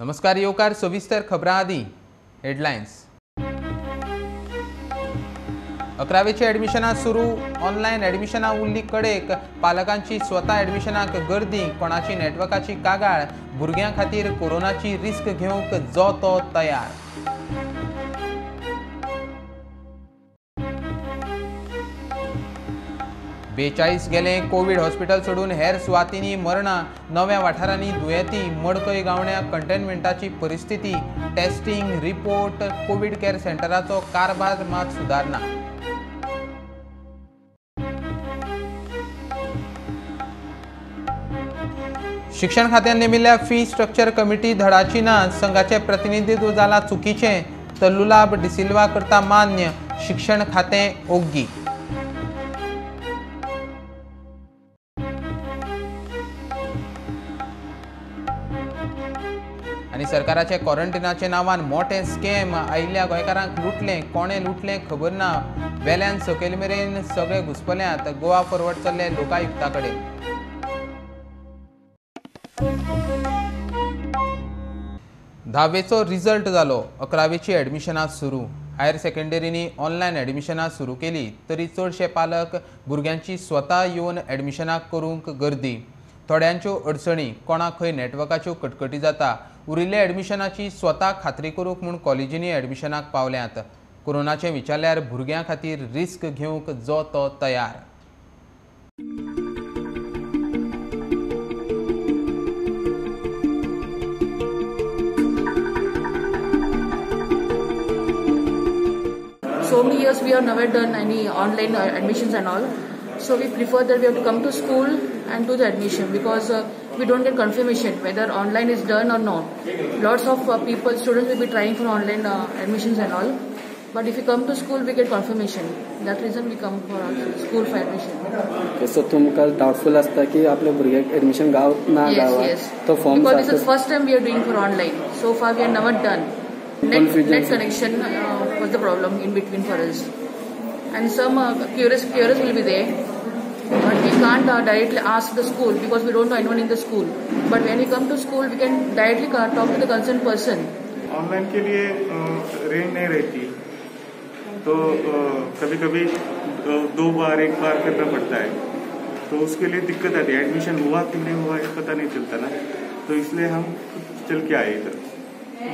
नमस्कार, येवकार सविस्तर खबरां आदी हेडलायन्स। अकरावेची ॲडमिशनां सुरू, ऑनलायन ॲडमिशनां उरली कडेक, पालकांची स्वता ॲडमिशनाक गर्दी, कोणाची नेटवर्काची कागाळ, भुरग्यां खातीर कोरोनाची रिस्क घेवंक जो तो तयार। 42 गेले कोवीड हॉस्पिटल सोडून हेर सुवातींनी मरणां, नव्या वाठारांनी दुयेंती, मडकय गावण्या कंटेनमेंटाची परिस्थिती, टेस्टिंग रिपोर्ट, कोवीड केअर सेंटराचो कारभार मात सुदारना। शिक्षण खात्यान नेमिल्ल्या फी स्ट्रक्चर कमिटी धडाची ना, संघाचे प्रतिनिधित्व जाला चुकीचें, तल्लुलाब डिसिल्वा करता मान्य, शिक्षण खातें ओग्गी। आनी सरकाराचे क्वॉरंटिनाचे नांवान मोठें स्कॅम, आयिल्ल्या गोंयकारांक लुटलें, कोणें लुटलें खबर ना, वेल्यान सकयल मेरेन सगळे घुसपल्यात, गोवा फॉरवर्ड चल्ले लोकायुक्ता कडेन। धावेचो रिजल्ट जालो, अकरावेची ॲडमिशनां सुरू, हायर सेकंडरींनी ऑनलायन ॲडमिशनां सुरू केली तरी चडशे पालक भुरग्यांची स्वता येवन ॲडमिशनां करूंक गर्दी, थोड्यांच्यो अडचणी, कोणाक खंय नेटवर्काच्यो कटकटी जाता, उरिल्ल्या ॲडमिशनाची स्वता खात्री करूंक म्हूण कॉलेजींनी ॲडमिशनाक पावल्यात। कोरोनाचें विचारल्यार भुरग्यां खातीर रिस्क घेवंक जो तो तयार। So many years we have never done any online admissions and all, so we prefer that we have to come to school and do the admission because we don't get confirmation whether online is done or not. Lots of people, students will be trying for online admissions and all, but if you come to school we get confirmation. That reason we come for school for admission. Okay, so तुमका doubtful असता की आपल्या भुरग्याक admission गाव ना गावा, तो form because this is first time we are doing for online. So far we have never done. Net connection was the problem in between for us, and some curious will be there, but we can't directly ask the school because we don't know anyone in the school. But when we come to school, we can directly talk to the concerned person. Online K लिए range नहीं रहती, तो कभी कभी दो bar एक bar करना पड़ता है, तो उसके लिए दिक्कत आती है। एडमिशन हुआ कि नहीं हुआ ये पता नहीं चलता ना, तो इसलिए हम चल के आए इधर।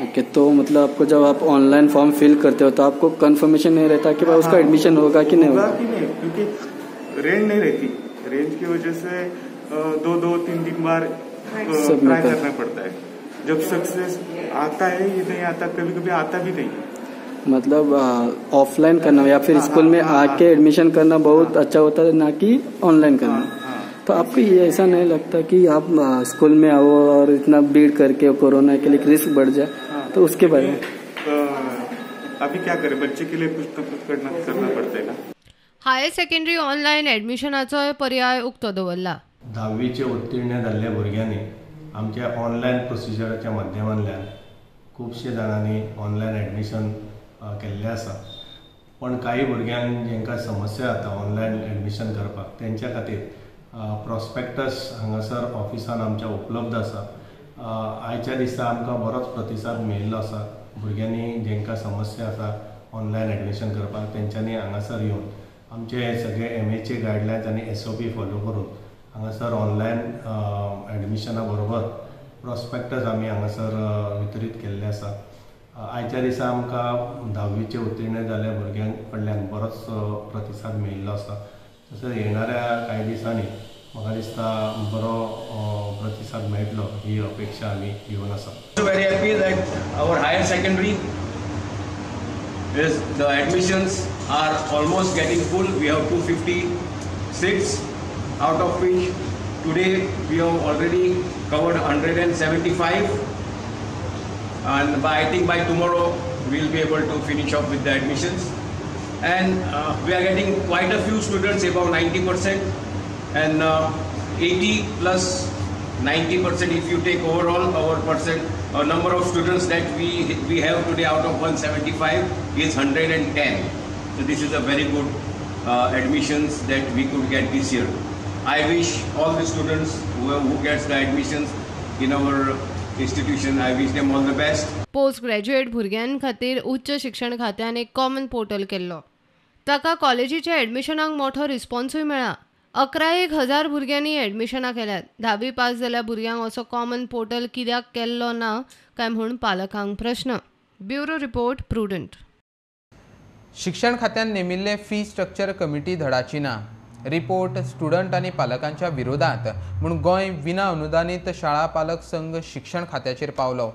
ओके, तो मतलब आपको जब आप ऑनलाइन फॉर्म फिल करते हो तो आपको कंफर्मेशन नहीं रहता कि भाई उसका एडमिशन होगा कि नहीं होगा? कि नहीं, क्योंकि रेंज नहीं रहती। रेंज की वजह से दो दो तीन तीन बार ट्राई करना पड़ता है। जब सक्सेस आता है ये नहीं आता, कभी कभी आता भी नहीं। मतलब ऑफलाइन करना या फिर स्कूल में आके एडमिशन करना बहुत अच्छा होता है, ना कि ऑनलाइन करना। तो आपको ये ऐसा नहीं लगता कि आप स्कूल में आओ और इतना भीड़ करके कोरोना के लिए रिस्क बढ़ जाए? तो उसके बारे में अभी क्या करें, बच्चे के लिए कुछ तो कुछ करना पड़ता है ना। हायर सेकंडरी ऑनलायन ॲडमिशनाचोय पर्याय उक्तो दवरला। धावीचे उत्तीर्ण जाल्ल्या भुरग्यांनी आमच्या ऑनलायन प्रोसिजराच्या माध्यमांतल्यान खुबशे जाणांनी ऑनलायन ॲडमिशन केल्लें आसा, पण काही भुरग्यांक जेंकां समस्या जाता ऑनलायन ॲडमिशन करपाक तेंच्या खातीर प्रॉस्पेक्टस हांगासर ऑफिसान आमच्या उपलब्ध आसा। आयच्या दिसा आमकां बरोच प्रतिसाद मेळिल्लो आसा। भुरग्यांनी जेंकां समस्या आसा ऑनलायन ॲडमिशन करपाक तेंच्यांनी हांगासर येवन आमचे सगळे MHA guidelines आनी SOP follow करून हांगासर ऑनलायन ॲडमिशना बरोबर प्रॉस्पेक्टस आमी हांगासर वितरीत केल्ले आसा। आयच्या दिसा आमकां धावीचे उत्तीर्ण जाल्ल्या भुरग्यां कडल्यान बरोच प्रतिसाद मेळिल्लो आसा। तशेंच येणाऱ्या कांय दिसांनी म्हाका दिसता बरो प्रतिसाद मेळटलो ही अपेक्षा आमी घेवन आसा। Very happy that our higher secondary is the admissions are almost getting full. We have 250 seats, out of which today we have already covered 175, and by I think by tomorrow we will be able to finish up with the admissions. And we are getting quite a few students above 90% and 80 plus 90% if you take overall our percent number of students that we have today out of 175 is 110. So this is a very good admissions that we could get this year. I wish all the students who gets the admissions in our institution. I wish them all the best. Post graduate भुरग्यां खातीर उच्च शिक्षण खात्यान एक common portal केल्लो. ताका कॉलेजीच्या एडमिशनाक मोठो रिस्पॉन्सूय मेळ्ळा. 11,000 भुरग्यांनी एडमिशनां केल्यात. 10वी पास जाल्या भुरग्यांक असो कॉमन पोर्टल कित्याक केल्लो ना काय म्हूण पालकांक प्रश्न. Bureau report, Prudent. शिक्षण खात्यान नेमिल्ले फी स्ट्रक्चर कमिटी धडाची ना. रिपोर्ट स्टुडंट आनी पालकांच्या विरोधात म्हूण गोंय विना अनुदानीत शाळा पालक संघ शिक्षण खात्याचेर पावलो.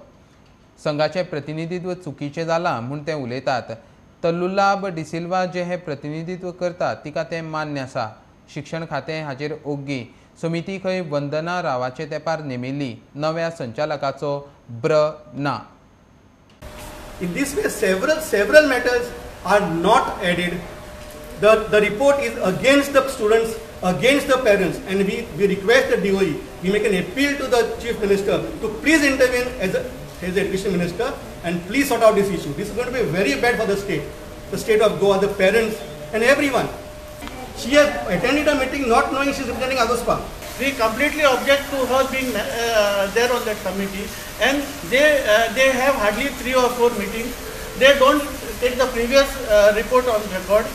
संघाचें प्रतिनिधित्व चुकीचें जालां म्हूण ते उलयतात. तल्लुलाब डिसिल्वा जे हें प्रतिनिधित्व करता तिका तें मान्य आसा. शिक्षण खातें हाचेर ओग्गी. समिती खंय वंदना रावाचे तेंपार नेमिल्ली. नव्या संचालकाचो ब्र ना. In this way, several matters are not added. The report is against the students, against the parents, and we request the DOE, we make an appeal to the Chief Minister to please intervene as Education Minister and please sort out this issue. This is going to be very bad for the state of Goa, the parents and everyone. She has attended a meeting not knowing she is representing Aguspa. We completely object to her being there on that committee, and they have hardly 3 or 4 meetings. They don't take the previous report on record.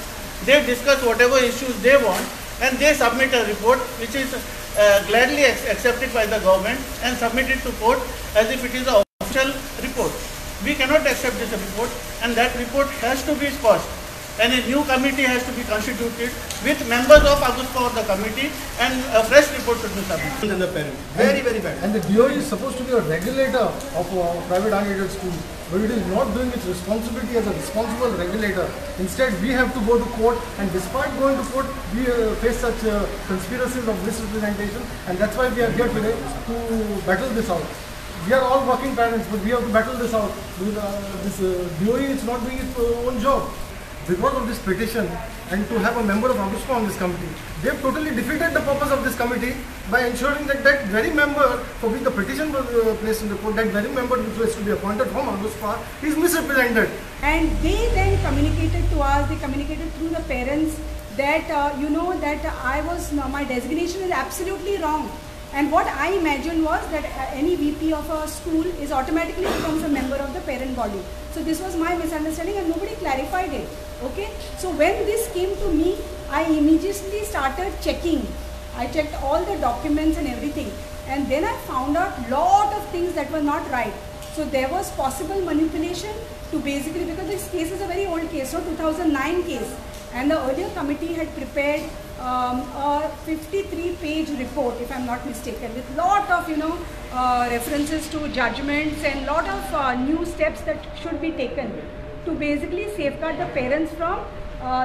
They discuss whatever issues they want and they submit a report which is gladly accepted by the government and submitted to court as if it is an official report. We cannot accept this report, and that report has to be squashed. And a new committee has to be constituted with members of Aguspa on the committee, and a fresh report should be submitted. And the parents. Very, very bad. And the DOE is supposed to be a regulator of private unaided schools, but it is not doing its responsibility as a responsible regulator. Instead, we have to go to court, and despite going to court, we face such conspiracies of misrepresentation, and that's why we are here today to battle this out. We are all working parents, but we have to battle this out. This DOE is not doing its own job. Because of this petition and to have a member of Aguspa on this committee, they have totally defeated the purpose of this committee by ensuring that that very member for which the petition was placed in the court, that very member which was to be appointed from Aguspa is misrepresented. And they then communicated to us, they communicated through the parents that, you know, that I was, my designation is absolutely wrong. And what I imagined was that any VP of a school is automatically becomes a member of the parent body. So this was my misunderstanding and nobody clarified it. Okay. So when this came to me, I immediately started checking. I checked all the documents and everything. And then I found out lot of things that were not right. So there was possible manipulation to basically, because this case is a very old case, so 2009 case. And the earlier committee had prepared a 53-page report, if I'm not mistaken, with lot of, you know, references to judgments and lot of new steps that should be taken to basically safeguard the parents from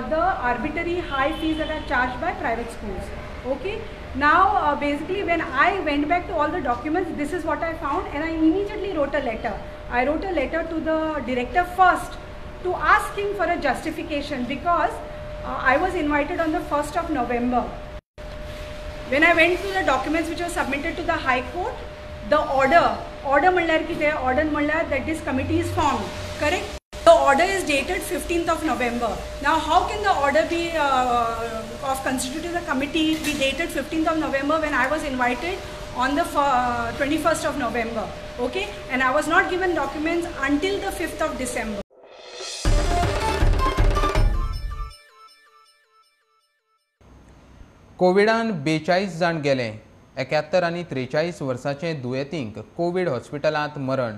the arbitrary high fees that are charged by private schools. Okay. Now, basically, when I went back to all the documents, this is what I found, and I immediately wrote a letter. I wrote a letter to the director first to ask him for a justification, because I was invited on the 1st of November. When I went to the documents which were submitted to the High Court, the order म्हणल्यार कितें, order म्हणल्यार that this committee is formed, correct? The order is dated 15th of November. Now, how can the order be of constituting the committee be dated 15th of November when I was invited on the 21st of November? Okay, and I was not given documents until the 5th of December. कोविडान 42 जाण गेले. 71 आनी 43 वर्सांचे दुयेंतींक Covid हॉस्पिटलांत मरण.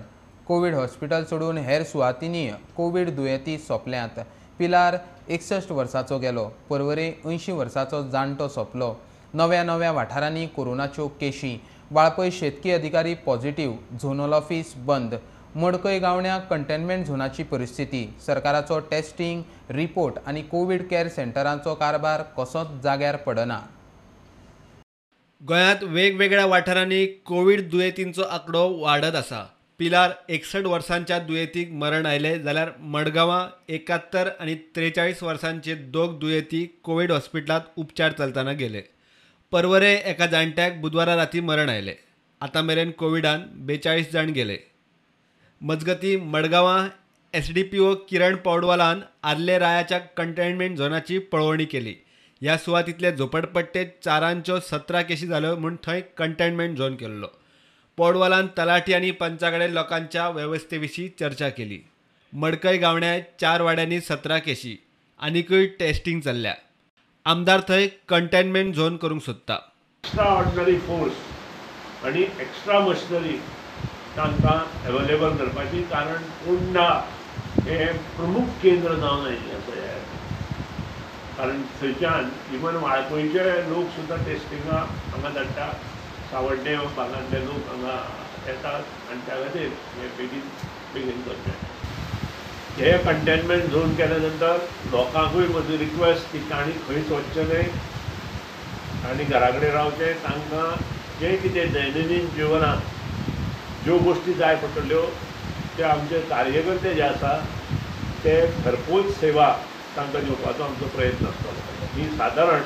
Covid hospital सोडून हेर सुवातींनी कोवीड दुयेंती सोंपल्यात. पिलार 61 वर्सांचो गेलो, परवरे 80 वर्सांचो जाणटो सोंपलो. नव्या नव्या वाठारांनी कोरोनाच्यो केशी. वाळपय शेतकी अधिकारी पॉझिटिव्ह, झोनल ऑफिस बंद. मडकय गावण्या कंटेनमेंट झोनाची परिस्थिती. सरकाराचो टेस्टिंग रिपोर्ट आनी कोवीड केअर सेंटरांचो कारभार कसोच जाग्यार पडना. गोंयांत वेगवेगळ्या वाठारांनी कोवीड दुयेंतींचो आंकडो वाडत आसा. पिलार 61 वर्सांच्या दुयेंतीक मरण आयलें जाल्यार मडगांवां 71 आनी 43 वर्सांचे दोग दुयेंती कोवीड हॉस्पिटलांत उपचार चलतना गेले. परवरे एका जाणट्याक बुधवारा राती मरण आयलें. आतां मेरेन कोविडान 42 जाण गेले. मजगती मडगांवां SDPO किरण पौडवालान आदले रायाच्या कंटेनमेंट झोनाची पळोवणी केली. ह्या सुवातींतले झोपडपट्टे 4 17 केशी जाल्यो म्हूण थंय कंटेनमेंट झोन केल्लो. पोडवालान तलाठी आनी पंचा कडेन लोकांच्या वेवस्थेविशीं चर्चा केली. मडकय गावण्या 4 वाड्यांनी 17 केशी आनीकय टेस्टिंग चल्ल्या. आमदार थंय कंटेनमेंट झोन करूंक सोदता. एक्स्ट्रा ऑर्डिनरी फोर्स आनी एक्स्ट्रा मशिनरी तांकां अवेलेबल करपाची, कारण फोंडा हें प्रमुख केंद्र जावन आयिल्लें आसा ह्या, कारण थंयच्यान इवन वाळपयचे लोक सुद्दां टेस्टिंगाक हांगा धाडटा, सावड्डे भागांतले लोक हांगा येतात आनी त्या खातीर हें बेगीन बेगीन करचें. हे कंटेनमेंट झोन केल्या नंतर लोकांकूय म्हजी रिक्वेस्ट की तांणी खंयच वचचें न्हय आनी घरा कडेन रावचें. तांकां जें कितें दैनंदीन जिवनांत ज्यो गोश्टी जाय पडटल्यो ते आमचे कार्यकर्ते जे आसा ते घरपोच सेवा तांकां दिवपाचो आमचो प्रयत्न आसतलो. ही सादारण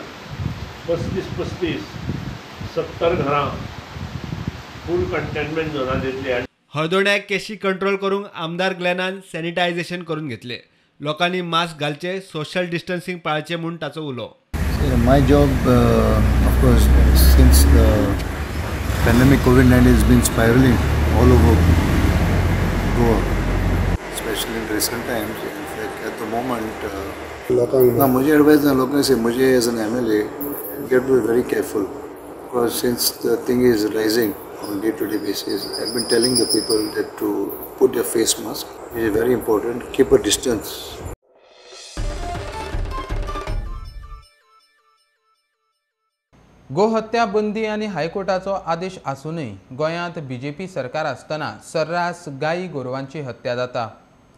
35-35 70 घरां फूल कंटेनमेंट झोनांत येतली. हळदोण्या केशी कंट्रोल करूंक आमदार ग्लॅनान सॅनिटायझेशन करून घेतले. लोकांनी मास्क घालचे, सोशल डिस्टन्सिंग पाळचें म्हूण ताचो उलो. My job, of course, since the pandemic COVID-19 has been spiraling all over Goa, especially in recent times. In fact, at the moment, ना म्हजी एडवायस ना लोकांक से म्हजे as an MLA get be very careful because since the thing is rising on day-to-day basis, I've been telling the people that to put their face mask, which is very important, keep a distance. गोहत्या बंदी आनी हायकोर्टाचो आदेश आसूनय गोंयांत BJP सरकार आसतना सर्रास गायी गोरवांची हत्या जाता.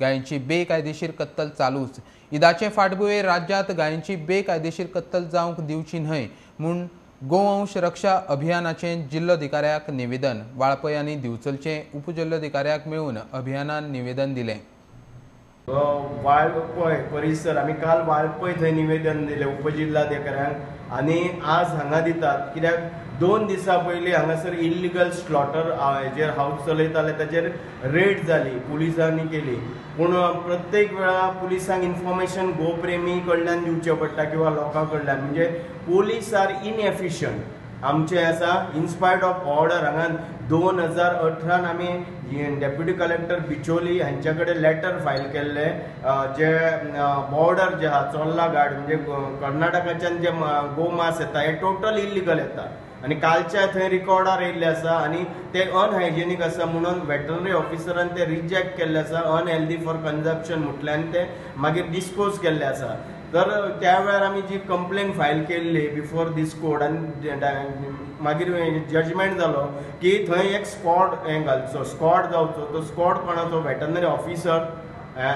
गायींची बेकायदेशीर कत्तल चालूच. ईदाचे फाटभुंयेर राज्यांत गायींची बेकायदेशीर कत्तल जावंक दिवची न्हय म्हूण गोवंश रक्षा अभियानाचें जिल्लोधिकाऱ्याक निवेदन. वाळपय आनी दिवचलचे उपजिल्लोधिकाऱ्याक मेळून अभियानान निवेदन दिलें. वाळपय परिसर आमी काल वाळपय थंय निवेदन दिलें उपजिल्लाधिकाऱ्यांक आनी आज हांगा दितात, कित्याक 2 दिसां पयलीं हांगासर इल्लिगल स्लॉटर हेजेर हावस चलयताले ताचेर रेड जाली, पुलिसांनी केली. पूण प्रत्येक वेळा पुलिसांक इन्फॉर्मेशन गोप्रेमी कडल्यान दिवचें पडटा किंवा लोकां कडल्यान, म्हणजे पुलीस आर इनएफिशियंट. आमचें आसा इनस्पायट ऑफ ऑर्डर हांगा 2018 आमी डेप्युटी कलेक्टर बिचोली हांच्या कडेन लेटर फायल केल्लें, जे बॉर्डर जे आहा चोर्ला घाट म्हणजे कर्नाटकाच्यान जे गोमास येता हे टोटल इल्लिगल येता आनी कालच्या थंय रिकॉर्डार येयल्ले आसा आनी ते अनहायजेनीक आसा म्हणून वेटरनरी ऑफिसरान ते रिजेक्ट केल्ले आसा, अनहेल्दी फॉर कन्जप्शन म्हटल्यान ते मागीर डिस्पोज केल्ले आसा. तर त्या वेळार आमी जी कंप्लेन फायल केल्ली बिफोर दीस कोर्ट आनी मागीर जजमेंट जालो की थंय एक स्कॉड हें घालचो, स्कॉड जावचो. तो स्कॉड कोणाचो, वेटरनरी ऑफिसर,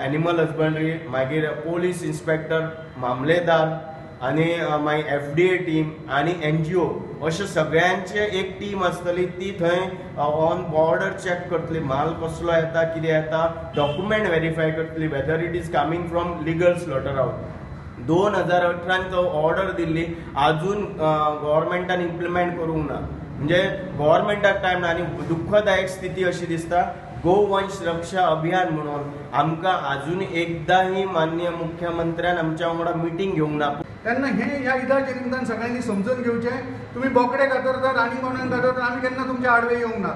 एनिमल हजबंड्री, मागीर पोलीस इन्स्पेक्टर, मामलेदार आनी मागीर FDA team आनी NGO अशे सगळ्यांचे एक टीम आसतली ती थंय ऑन बॉर्डर चॅक करतली, माल कसलो येता, कितें येता, डॉक्युमेंट वेरीफाय करतली whether it is coming from legal slaughter house. 2018 तो ऑर्डर दिल्ली अजून गव्हर्मेंटान इम्प्लिमेंट करूंक ना, म्हणजे गव्हर्मेंटाक टायम ना आनी दुःखदायक स्थिती अशी दिसता. गोवंश रक्षा अभियान म्हणून आमकां अजून एकदांय माननीय मुख्यमंत्र्यान आमच्या वांगडा मिटींग घेवंक ना. तेन्ना हे ह्या ईदाच्या निमतान सगळ्यांनी समजून घेवचें, तुमी बोकडे कातरतात आनी कोणाक कातरतात, आमी केन्ना तुमच्या आडवे येवंक ना,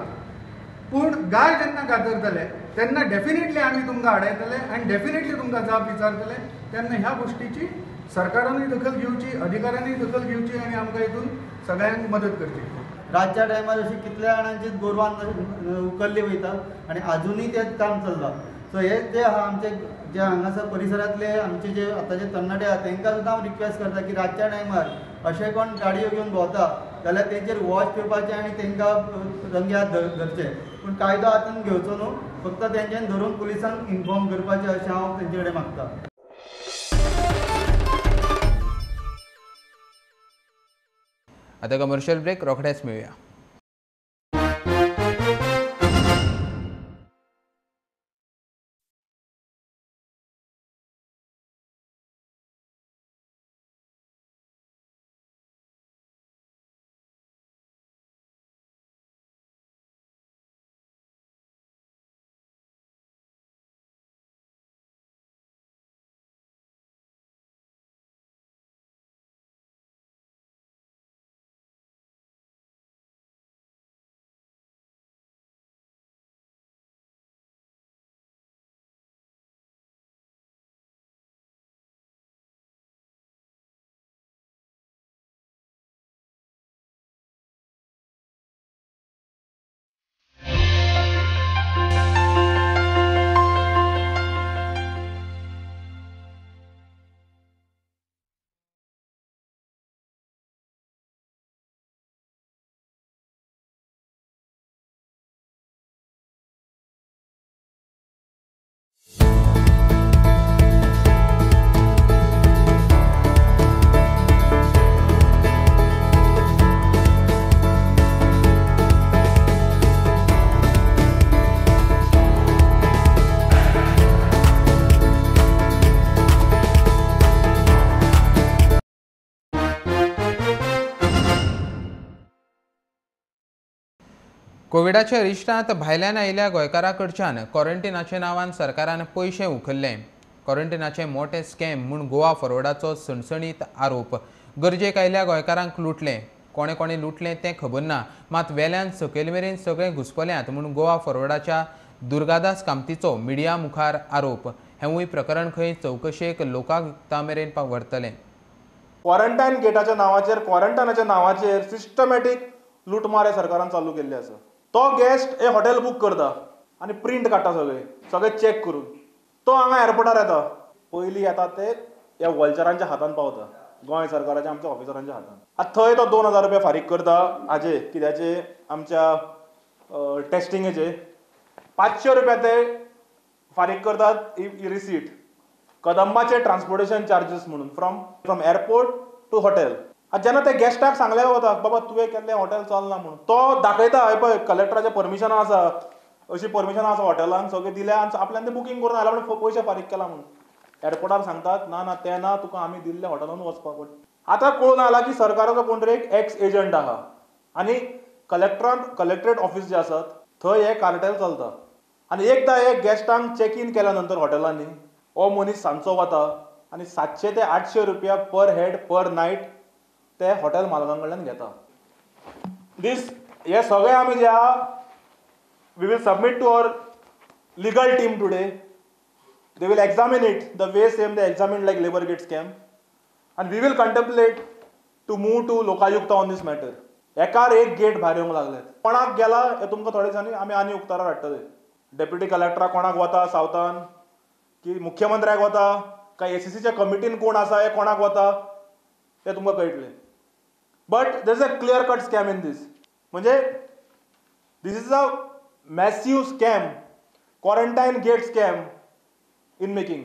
पूण गाय जेन्ना कातरतले तेन्ना डेफिनेटली आमी तुमकां आडायतले आनी डेफिनेटली तुमकां जाप विचारतले. तेन्ना ह्या गोश्टीची सरकारानूय दखल घेवची, अधिकाऱ्यांनीय दखल घेवची आनी आमकां हितून सगळ्यांक मदत करची. रातच्या टायमार अशी कितल्या जाणांची गोरवां उखल्ली वयता आनी आजुनूय तें काम चल्लां. सो हे जे आहा आमचे जे हांगासर परिसरांतले आमचे जे आतांचे तरणाटे आहा तेंकां सुद्दां हांव रिक्वेस्ट करता की रातच्या टायमार अशें कोण गाडयो घेवन भोंवता जाल्यार तेंचेर वॉच पिवपाचें आनी तेंकां रंगे हात धरचें, पूण कायदो हातान घेवचो न्हू, फक्त तेंच्यांनी धरून पुलिसांक इन्फॉर्म करपाचें अशें हांव तेंचे कडेन मागता. आता कमर्शियल ब्रेक, रोखडेच मेळुया. कोविडाच्या अरिश्टांत भायल्यान आयिल्ल्या गोंयकारां कडच्यान क्वॉरंटिनाच्या नांवान सरकारान पयशे उखल्ले. क्वॉरंटिनाचे मोठे स्कॅम म्हूण गोवा फॉरवर्डाचो सणसणीत आरोप. गरजेक आयिल्ल्या गोंयकारांक लुटले. कोणे कोणे लुटलें तें खबर ना, मात वेल्यान सकयल मेरेन सगळें घुसपल्यात म्हूण गोवा फॉरवर्डाच्या दुर्गादास कामतीचो मिडिया मुखार आरोप. हेंवूय प्रकरण खंय चवकशेक लोकायुक्ता मेरेन व्हरतले. क्वॉरंटायन गेटाच्या नांवाचेर, क्वॉरंटायनाच्या नांवाचेर सिस्टमॅटीक लुटमार सरकारान चालू केल्ली आसा. तो गेस्ट हे हॉटेल बूक करता आनी प्रिंट काडटा सगळे सगळे चॅक करून. तो हांगा एअरपोर्टार येता, पयलीं येता ते ह्या वल्चरांच्या हातान पावता, गोंय सरकाराच्या आमच्या ऑफिसरांच्या हातान. आतां थंय तो 2000 रुपया फारीक करता हाजे कित्याचे आमच्या टेस्टिंगेचे 500 रुपया ते फारीक करतात रिसीट, कदंबाचे ट्रान्सपोर्टेशन चार्जीस म्हणून फ्रॉम एअरपोर्ट टू हॉटेल. आतां जेन्ना ते गेस्टाक सांगले वता बाबा तुवें केल्लें हॉटेल चलना म्हणून, तो दाखयता हय पळय कलेक्टराचें परमिशनां आसा, अशी परमिशनां आसा हॉटेलान सगळें दिल्या आनी आपल्यान तें बुकींग करून आयला म्हणून पयशे फारीक केला म्हणून. एअरपोर्टार सांगतात ना ना तें ना, तुका आमी दिल्लें हॉटेलान वचपाक पडटा. आतां कळून आयला की सरकाराचो कोण तरी एक एक्स एजंट आहा आनी कलेक्टरान कलेक्टरेट ऑफिस जे आसात थंय हें कार्टेल चलता. आनी एकदां हे गेस्टांक चॅक इन केल्या नंतर हॉटेलांनी हो मनीस सांजचो वता आनी 700 ते 800 रुपया पर हेड पर नायट ते हॉटेल मालकां कडल्यान घेता. दीस हे सगळे आमी जे आहा we will submit to our legal team today. They will examine it the way same they examine like labour gate scam and we will contemplate to move to Lokayukta on this matter. एकार एक get भायर येवंक लागले. कोणाक गेला हे तुमकां थोडे दिसांनी आमी आनी उक्तारार हाडटले. डेप्युटी कलेक्टराक कोणाक वता सावथान, की मुख्यमंत्र्याक वता, काय एसीसीच्या कमिटीन कोण आसा हे कोणाक वता ते तुमकां कळटलें. But there is a clear cut scam in this. म्हणजे this is a massive scam, quarantine gate scam in making.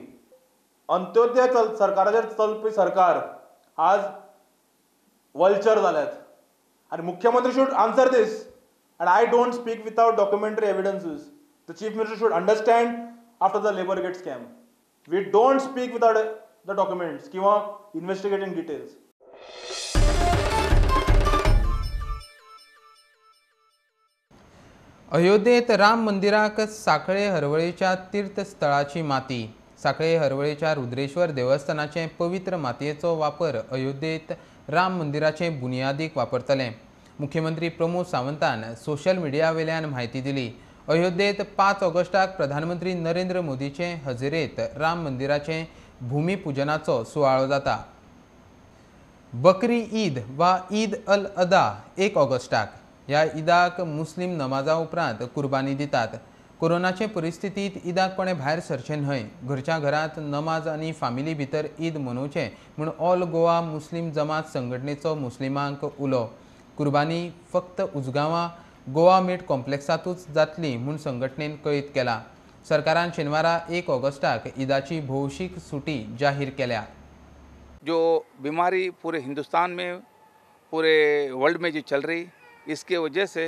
Antyodaya सरकाराचेर चलपी सरकार आज वल्चर जाल्यात आनी मुख्यमंत्री should answer this. And I don't speak without documentary evidences. The chief minister should understand after the labour gate scam we don't speak without the documents किंवा investigating details. अयोध्येत राम मंदिराक सांखळे हरवळेच्या तीर्थस्थळाची माती. सांखळे हरवळेच्या रुद्रेश्वर देवस्थानाचे पवित्र मातयेचो वापर अयोध्येत राम मंदिराचे बुनियादीक वापरतले. मुख्यमंत्री प्रमोद सावंतान सोशल मिडियावेल्यान म्हायती दिली. अयोध्येत 5 ऑगस्टाक प्रधानमंत्री नरेंद्र मोदीचे हजेरेत राम मंदिराचे भूमिपूजनाचो सुवाळो जाता. बकरी ईद वा ईद अल अदा 1 ऑगस्टाक. ह्या ईदाक मुस्लीम नमाजा उपरांत कुर्बानी दितात. कोरोनाचे परिस्थितीत ईदाक कोणें भायर सरचें न्हय, घरच्या घरांत नमाज आनी फामिली भितर ईद मनोवचें म्हूण ऑल गोवा मुस्लीम जमात संघटनेचो मुस्लिमांक उलो. कुर्बानी फक्त उजगांवां गोवा मीट कॉम्प्लेक्सांतूच जातली म्हूण संघटनेन कळीत केला. सरकारान शेनवारा 1 ऑगस्टाक ईदाची भौशीक सुटी जाहीर केल्या. जो बीमारी पूरे हिंदुस्तान में पूरे वर्ल्ड में जो चल रही, इसके वजह से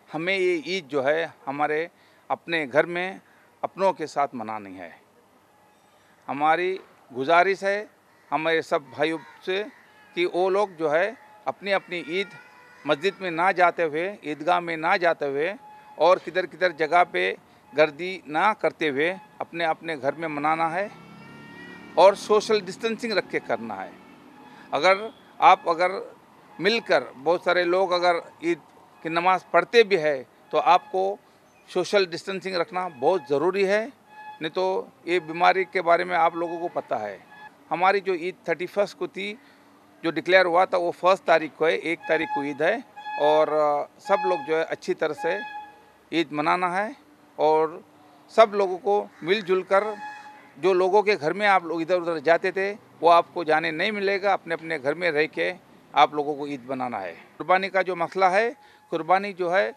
हमें ये ईद जो है हमारे अपने घर में अपनों के साथ मनानी है। हमारी गुजारिश है हमारे सब भाइयों से कि वो लोग जो है अपनी अपनी ईद मस्जिद में ना जाते हुए, ईदगाह में ना जाते हुए और किधर किधर जगह पे गर्दी ना करते हुए अपने अपने घर में मनाना है और सोशल डिस्टेंसिंग रख के करना है। अगर आप अगर मिलकर बहुत सारे लोग अगर ईद की नमाज़ पढ़ते भी है तो आपको सोशल डिस्टेंसिंग रखना बहुत ज़रूरी है, नहीं तो ये बीमारी के बारे में आप लोगों को पता है। हमारी जो ईद 31 को थी, जो डिक्लेयर हुआ था वो 1 तारीख को है, 1 तारीख को ईद है और सब लोग जो है अच्छी तरह से ईद मनाना है और सब लोगों को मिलजुल कर, जो लोगों के घर में आप लोग इधर उधर जाते थे वो आपको जाने नहीं मिलेगा, अपने अपने घर में रह के आप लोगों को ईद मनाना है। कुर्बानी का जो मसला है, कुर्बानी जो है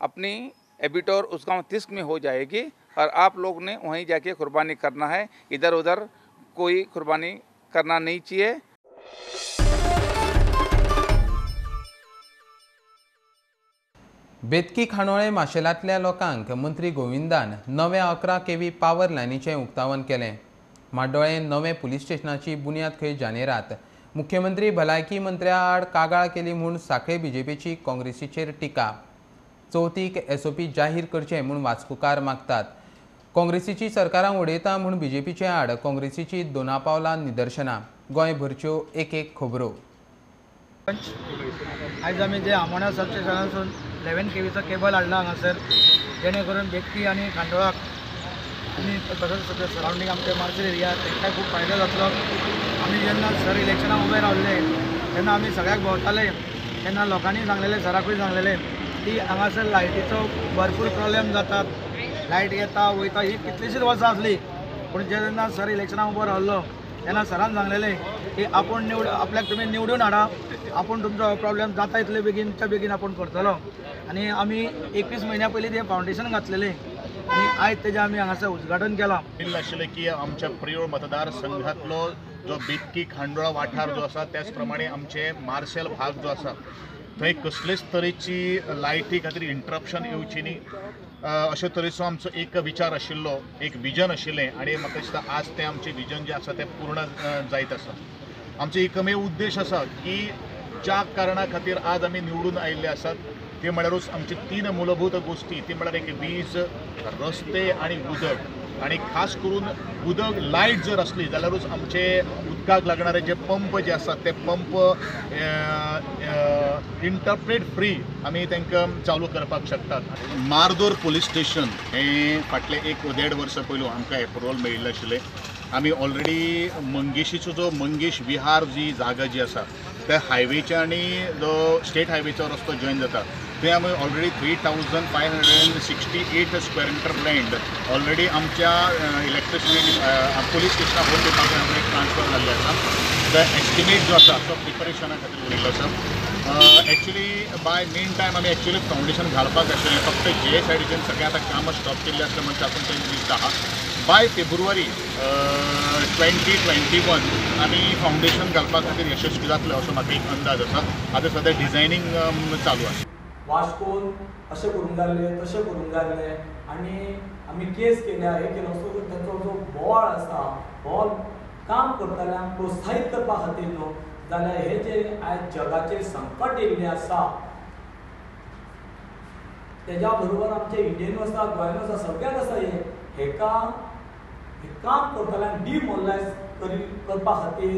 अपनी एबिटोर उसगांव तिस्क में हो जाएगी और आप लोग ने वहीं जाके कुर्बानी करना है, इधर उधर कोई कुर्बानी करना नहीं चाहिए। बेतकी खांडोळे माशेलांतल्या लोकांक मंत्री गोविंदान नव्या 11 केव्ही पावर लायनीचें उक्तावण केलें. माड्डोळे नवे पुलीस स्टेशनाची बुन्याद खंय जानेरात. मुख्यमंत्री भलायकी मंत्र्या आड कागाळ केली म्हूण सांखळे बीजेपीची काँग्रेसीचेर टिका. चवथीक एसओपी जाहीर करचे म्हूण वास्कोकार मागतात. काँग्रेसीची सरकारां उडयता म्हूण बीजेपीचे आड काँग्रेसीची दोना पावला निदर्शनां. गोंयभरच्यो एक एक खबरो. आयज आमी जे आमोण्या सबस्टेशनासून 11 केवीचो केबल हाडला हांगासर, जेणे करून बेतकी आनी खांडोळाक आनी तसोच सरावंडींग आमचे मार्सेल एरिया तांकां खूब फायदो जातलो. आमी जेन्ना सर इलेक्शनाक उबे रावले तेन्ना आमी सगळ्याक भोंवताले, तेन्ना लोकांनी सांगलेलें, सराकूय सांगलेलें की हांगासर लायटीचो भरपूर प्रॉब्लेम जातात, लायट येता वयता, ही कितलीशीच वर्सां आसली. पूण जेन्ना सर इलेक्शनाक उबो रावलो तेन्ना सरान सांगलेलें की आपूण आपल्याक तुमी निवडून हाडा, आपूण तुमचो प्रॉब्लेम जाता इतले बेगीनच्या बेगीन आपूण करतलो. आनी आमी 21 म्हयन्या पयलीं तें फावंडेशन घातलेलें आनी आयज तेजें आमी हांगासर उद्घाटन केलां. आशिल्लें की आमच्या प्रियोळ मतदारसंघातलो जो बेतकी खांडोळा वाठार जो आसा, त्याच प्रमाणे आमचे मार्सेल भाग जो आसा थंय कसलेच तरेची लायटी खातीर इंटरप्शन येवची न्ही अशे तरेचो आमचो एक विचार आशिल्लो, एक विजन आशिल्लें आनी म्हाका दिसता आज तें आमचें विजन जें आसा तें पूर्ण जायत आसा. आमचो एकमेव उद्देश आसा की ज्या कारणा खातीर आज आमी निवडून आयिल्ले आसात ते म्हळ्यारूच आमची 3 मूलभूत गोश्टी, ती म्हळ्यार एक वीज, रस्ते आनी उदक. आनी खास करून उदक लायट जर आसली जाल्यारूच आमचे उदकाक लागणारे जे पंप जे आसात ते पंप इंटरप्रेट फ्री आमी तांकां चालू करपाक शकतात. मार्दोर पुलीस स्टेशन हें फाटले 1-1.5 वर्सां पयलू आमकां एप्रुवल मेळिल्लें आशिल्लें. आमी ऑलरेडी मंगेशीचो जो मंगेश विहार जी जागा जी आसा त्या हायवेच्या आनी जो स्टेट हायवेचो रस्तो जॉयन जाता थंय आमी already 3568 square metre land already आमच्या इलेक्ट्रिसिटी पुलीस स्टेशना होम डिपार्टमेंट ट्रान्सफर जाल्लें आसा. The estimate जो आसा तो प्रिपरेशना खातीर उरिल्लो आसा. एक्चुली बाय मेन टायम आमी एक्चुअली फावंडेशन घालपाक आशिल्लें, फक्त जे सायडीच्यान सगळें आतां कामां स्टॉप केल्लें आसलें म्हण तातूंत तें दिसता आहा. बाय फेब्रुवारी 2021 आमी फावंडेशन घालपा खातीर यशस्वी जातले असो म्हाका एक अंदाज आसा. आतां सद्या डिझायनींग चालू आसा. वास्कोन अशें करूंक जाल्लें तशें करूंक जाल्लें आनी आमी केस केल्या हें केलो, सो ताचो जो बोवाळ आसा हो काम करतल्यांक प्रोत्साहीत करपा खातीर न्हू जाल्यार हे जे आयज जगाचेर संकट येयल्लें आसा तेज्या बरोबर आमचे इंडियन आसा, गोंयान आसा, सगळ्याक आसा, हे हेका हे काम करतल्यांक डिमोरलायज करपा खातीर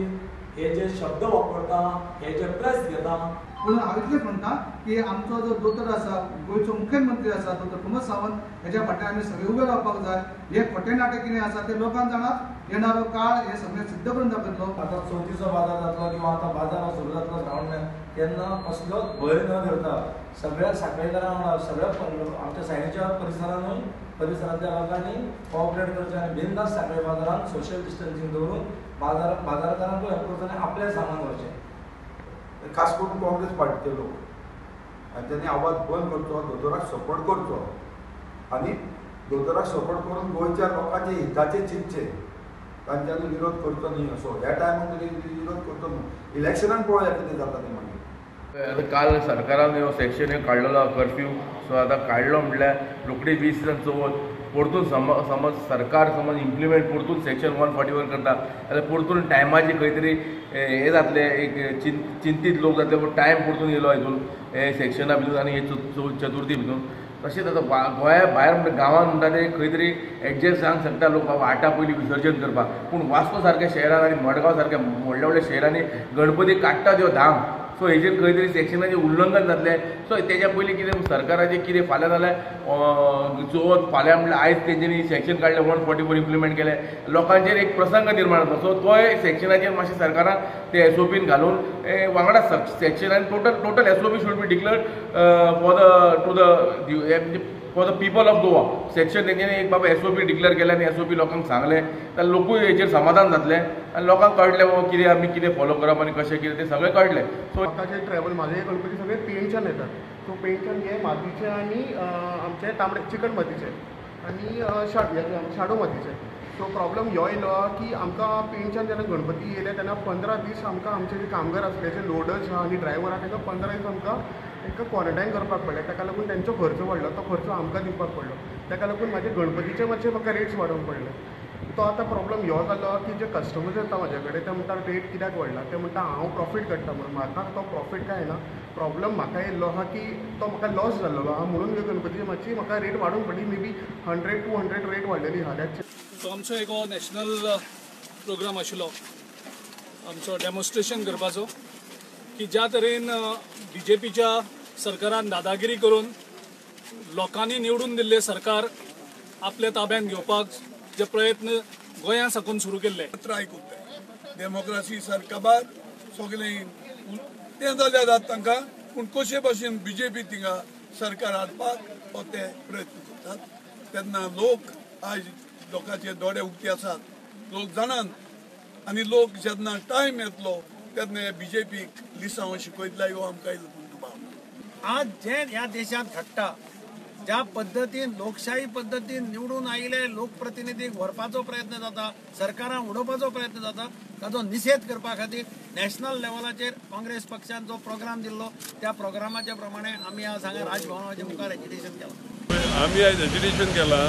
हे जे शब्द वापरता, हे जे प्रेस घेता. म्हणून हांव इतलेंच म्हणटा की आमचो जो दोतोर आसा, गोंयचो मुख्यमंत्री आसा दोतोर प्रमोद सावंत, हेज्या फाटल्यान आमी सगळे उबे रावपाक जाय. हे खोटें नाटक कितें आसा तें लोकांक जाणात, येणारो काळ हे सगळें सिद्ध करून दाखयतलो. आतां चवथीचो बाजार जातलो किंवा आतां बाजार सुरू जातलो श्रावण म्हयन्यात, तेन्ना कसलोच भंय न धरता सगळ्या सांखळेकारां वांगडा सगळ्या आमच्या सायनीच्या परिसरानूय परिसरांतल्या लोकांनी कॉपरेट करचें आनी बिंदास सांखळे बाजारांत सोशल डिस्टन्सींग दवरून बाजारकारांकूय हेल्प करचो आनी आपलें सामान व्हरचें. खास करून काँग्रेस पार्टीचे लोक आनी त्यांनी आवाज बंद करचो, दोतोराक सपोर्ट करचो आनी दोतोराक सपोर्ट करून गोंयच्या लोकांचे हिताचे चिंतचे, तांच्यांनी विरोध करचो न्ही असो ह्या टायमाक तरी विरोध करचो न्हू. इलेक्शनान पळोवया कितें जाता तें मागीर. आतां काल सरकारान ह्यो सेक्शन काडलेलो कर्फ्यू, सो आतां काडलो म्हणल्यार रोखडी 20 दिसान चवथ परतून समज सरकार समज इम्प्लिमेंट परतून सेक्शन 141 करता जाल्यार परतून टायमाची खंय तरी हें जातलें, एक चिंतीत लोक जातले, पूण टायम परतून येयलो हितून हे सेक्शना भितून आनी हे चतुर्थी भितून. तशेंच आतां गोंया भायर म्हणटा गांवांत म्हणटा ते खंय तरी एडजस्ट जावंक शकता लोक, बाबा आठा पयलीं विसर्जन करपाक. पूण वास्को सारक्या शहरान आनी मडगांव सारक्या व्हडल्या व्हडल्या शहरांनी गणपती काडटा त्यो धाम, सो हेजेर खंय तरी सेक्शनाचें उल्लंघन जातलें. सो तेज्या पयलीं कितें सरकाराचें कितें फाल्यां जाल्यार चवथ फाल्यां म्हणल्यार आयज तेंच्यांनी सेक्शन काडलें 144 इम्प्लिमेंट केलें, लोकांचेर एक प्रसंग निर्माण जाता. सो तोय सेक्शनाचेर मातशें सरकारान ते एसओपीन घालून वांगडा सेक्शनान total SOP should be declared for the to the for the people of Goa. Section तेंच्यांनी एक बाबा एसओपी डिक्लेअर केलें आनी एसओपी लोकांक सांगलें जाल्यार लोकूय हेचेर समाधान जातलें आनी लोकांक कळटलें बाबा कितें आमी कितें फॉलो करप आनी कशें कितें तें सगळें कळटलें. सो म्हाका ट्रॅवल म्हाजे गणपती सगळे पेंडच्यान येतात, सो पेंडच्यान हे मातीचे आनी आमचे तांबडे चिकन मातीचे आनी शाडो मातीचे. सो प्रॉब्लम ह्यो येयलो की आमकां पेंडच्यान जेन्ना गणपती येयले तेन्ना 15 दीस आमकां आमचे जे कामगार आसले, जे लोडर्स आहा आनी ड्रायव्हर आहा, तांकां 15 दीस आमकां तांकां क्वॉरंटायन करपाक पडलें. ताका लागून तेंचो खर्च वाडलो, तो खर्च आमकां दिवपाक पडलो. ताका लागून म्हाजे गणपतीचे मातशे म्हाका रेट्स वाडोवंक पडले. तो आतां प्रॉब्लम ह्यो जालो की जे कस्टमर्स येता म्हाजे कडेन ते म्हणटा रेट कित्याक वाडला, ते म्हणटा हांव प्रॉफीट काडटा म्हणून. म्हाका तो प्रॉफीट कांय ना, प्रॉब्लम म्हाका येयल्लो आहा की तो म्हाका लॉस जाल्लो आहा म्हणून गणपतीची मातशी म्हाका रेट वाडूंक पडली. मे बी 100-200 रेट वाडलेली आहा. सो आमचो एक नॅशनल प्रोग्राम आशिल्लो आमचो डेमॉन्स्ट्रेशन करपाचो की ज्या तरेन बीजेपीच्या सरकारान दादागिरी करून लोकांनी निवडून दिल्ले सरकार आपल्या ताब्यात घेवपाक जे प्रयत्न गोंया साकून सुरू केल्ले. ट्राय करता डेमोक्रेसी सरकार सगळें तें जाल्यार जाता तांकां, पूण कशे भाशेन बीजेपी थिंगा सरकार हाडपाक हो ते प्रयत्न करतात. तेन्ना लोक आयज लोकांचे दोळे उक्ते आसात, लोक जाणात आनी लोक जेन्ना टायम येतलो तेन्ना बीजेपीक लिसांव शिकयतले हो आमकां दुबाव. आज जे ह्या देशांत घडटा ज्या पद्दतीन लोकशाही पद्दतीन निवडून आयिल्ले लोकप्रतिनिधीक व्हरपाचो प्रयत्न जाता, सरकारां उडोवपाचो प्रयत्न जाता, ताचो निशेध करपा खातीर नॅशनल लेवलाचेर काँग्रेस पक्षान जो प्रोग्राम दिल्लो त्या प्रोग्रामाच्या प्रमाणे आमी आज हांगा राजभवनाच्या मुखार एजिटेशन केलां. आमी आयज एजिटेशन केलां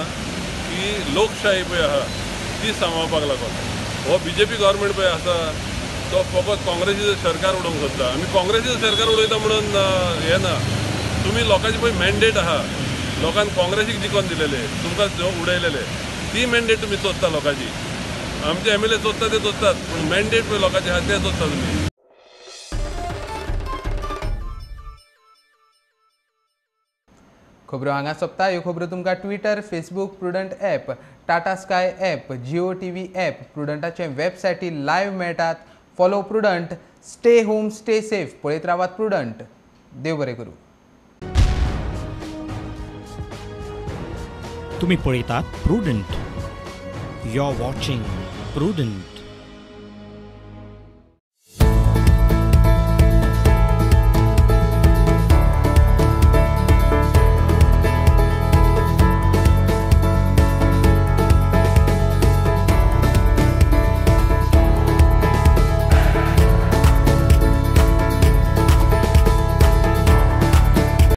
की लोकशाही पळय आहा ती सांबाळपाक लागून हो बीजेपी गव्हर्मेंट पळय आसा तो फकत काँग्रेसीचें सरकार उडोवंक सोदता. आमी काँग्रेसीचें सरकार उडयता म्हणून हें ना, तुमी लोकांचे पळय मॅन्डेट आहा, लोकांक काँग्रेसीक जिखोन दिलेले, तुमकां उडयलेले, ती मॅन्डेट तुमी चोदता लोकांची. आमचे एमएलए चोदता ते चोदतात, पूण मॅन्डेट पळय लोकांचे आहा ते चोदता तुमी. खबरो हांगा सोंपता. ह्यो खबरो तुमकां Twitter, Facebook, Prudent app, Tata Sky app, Jio TV app, प्रुडंटाचे वेबसायटी live मेळटात. Follow Prudent, stay home, stay safe. पळयत रावात प्रुडंट. देव बरें करूं. तुम्ही पळयतात Prudent. You are watching Prudent.